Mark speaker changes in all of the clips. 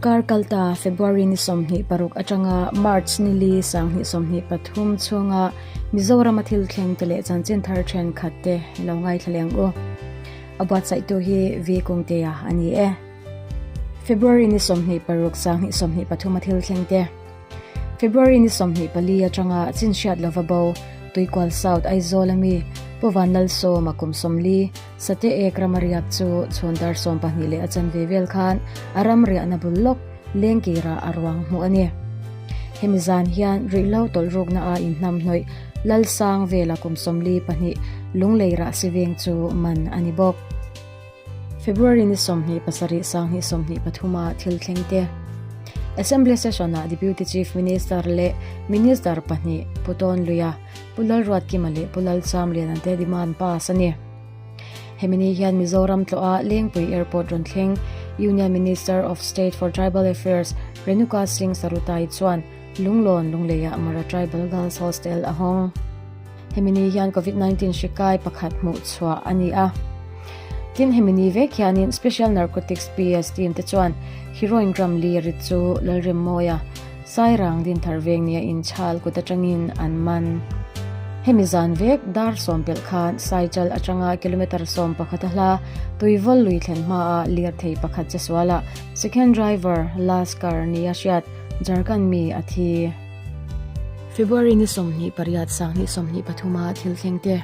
Speaker 1: Kar kalta February ni 26 atanga March ni li 2023 chhunga Mizorama thil thleng te leh chanchin thar thenkhat te lo ngaithla leng u. A buatsaihtu hi V Kungtea a ni e. February ni 26 2023 a thil thleng te. February ni 24 atanga chinhriat lova bo Tuikual South Aizawl ami Pu Vanlalsawma kum 40 Sate ek rama riak chu chhun dar 12 leh a chanve vel khan a ram riahna bul lawk lengkirah a ruang hmuh a ni. Hemi zan hian ruihhlo tawlhrukna a inhnamhnawih Lalsang vela kum 42 Lunglei Rahsi veng chu man a ni bawk. February ni 27 2023 a thil thleng te. Assembly session-ah Deputy Chief Minister leh Minister pahnih Pu Tawn Luia, Pu Lalruatkima leh Pu Lalchamliana te demand pass a ni. Hemi ni hian Mizoram tlawha Lengpui Airport rawn thleng Union Minister of State for Tribal Affairs Renuka Singh Sarutai chuan Lunglawn Lungleiah Mara Tribal Girls Hostel a hawng. Hemi ni hian Covid-19 hri kai pakhat hmuh chhuah a ni a. Tin, hemi ni vek hianin Special Narcotics PS team te chuan heroin gram li rit chu Lalremmawia Sairang Dinthar veng nia inchhal kut atangin an man. Hemi zan vek dar sawm pelh khan Saichal atanga kilometre 11 a hla Tuivawl lui thlen hmaah lirthei pakhat che sualah second driver Laskar nia hriat Jharkhand mi a thi. February ni 28 2023 a thil thleng te.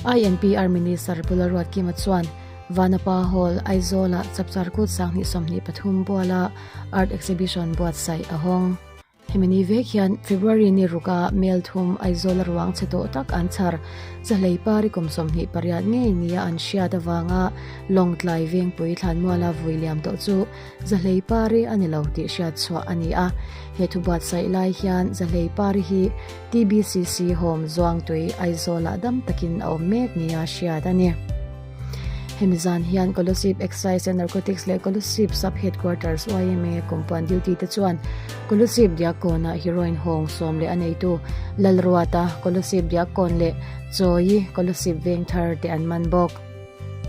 Speaker 1: INPR Minister Pu Lalruatkima chuan Vanapa Hall, Aizawl-ah Chapchar Kut 2023 buala Art Exhibition buatsaih a hawng. Hemi ni vek hian February ni ruka mel thum Aizawl a ruang chhe tawh tak an chhar. Zahlei pari kum 28 ngei nia an hriat avanga Lawngtlai Vengpui Thlanmuala vui liam tawh chu Zahlei pari a ni lo tih hriat chhuah a ni a. He thu buatsaih lai hian Zahlei pari hi TBCC Home Zuangtui Aizawlah dam takin a awm mek nia hriat a ni. Hemi zan hian Kolasib Excise and Narcotics leh Kolasib Sub Headquarters yma kumpuan duty te chuan Kolasib Diakkawnah heroin hawng sawm leh a neitu Lalruata, Kolasib Diakkawn leh Chawi, Kolasib Vengthar te an man bawk.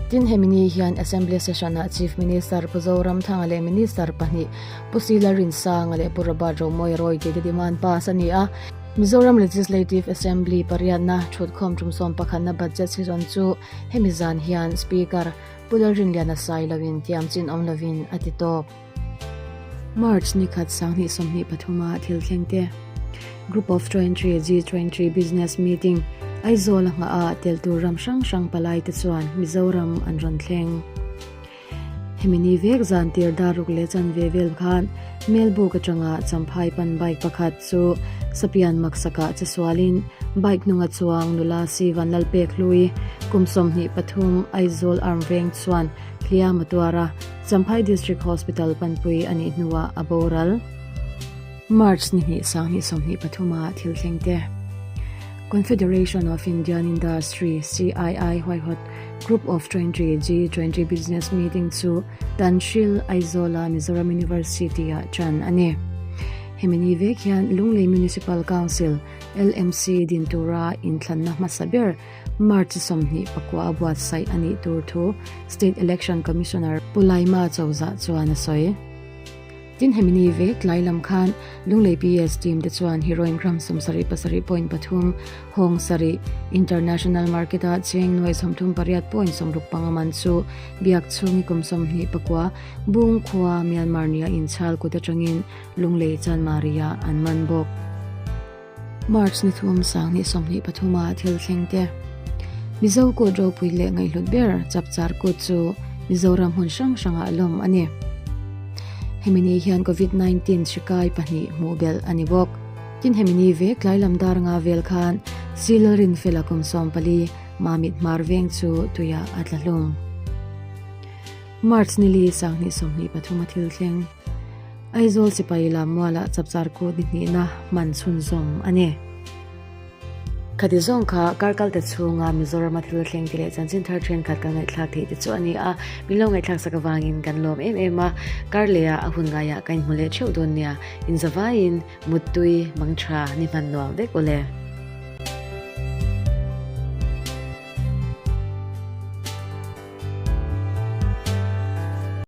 Speaker 1: Tin, hemi ni hian Assembly Session-ah Chief Minister Pu Zoramthanga leh Minister pahnih Pu Sila Rinsanga leh Pu Robert Romawia Royte te demand pass a ni a. Mizoram Legislative Assembly pariatna thutkhawm tum sawm pakhatna budget session chu hemi zan hian Speaker Pu Lalrinliana Sailoin tiam chin awm lovin a ti tawp. March ni khat 2023 a thil thleng te Group of 23 G23 Business Meeting Aizawl a nghah a tel tur ram hrang hrang palai te chuan Mizoram an rawn thleng. Hemi ni vek zan tir dar ruk leh chanve vel khan Melbuk atanga Champhai pan bike pakhat chu Sapian maksakah che sualin bike hnunga chuang nula si Vanlalpek hlui kum 23 Aizawl Arm Veng chuan hliam a tuar a, Champhai District Hospital panpui a nih hnuah a boral. March ni hnih 2023 a thil thleng te. Confederation of Indian Industry, CII, huaihawt Group of 20 G20 Business Meeting chu Tanhril, Aizawl-a Mizoram University-ah tan a ni. Hemi ni vek hian Lunglei Municipal Council, LMC, din tura inthlanna hmasa ber March 29 a buatsaih a nih tur thu State Election Commissioner Pu Laima Chozah chuan a sawi. Tin hemi ni vek tlai lam khan Lunglei PS team te chuan heroin gram 77.3 hawng sarih International Market a cheng nuai 38.65 man chu biak chhungi kum 29 Bung khua Myanmar nia inchhal kut atangin Lunglei Chanmari-ah an man bawk. March ni thum 2023 a thil thleng te. Mizo kut ropui leh ngaihhlut ber Chapchar kut chu Mizoram hmun hrang hrangah lawm a ni. Hemi ni hian Covid-19 hri kai pahnih hmuh belh a ni bawk. Tin hemi ni vek tlai lam dar nga vel khan Silal Rinfela kum 14 Mamit Hmar veng chu tuiah a tla hlum. March ni li 2023 a thil thleng. Aizawl sipai lam mualah Chapchar kut ni hnihna hman chhunzawm a ni. Khati zawng kha kar kal ta chhunga Mizorama thil thleng te leh chanchin thar thenkhat kan ngaihthlak theih te chu a ni a, min lo ngaihthlak sak avangin kan lawm em em a, kar lehah a hun ngaiah kan inhmu leh theuh dawn nia, inzavaiin muttui mangtha ni hman nuam vek ule.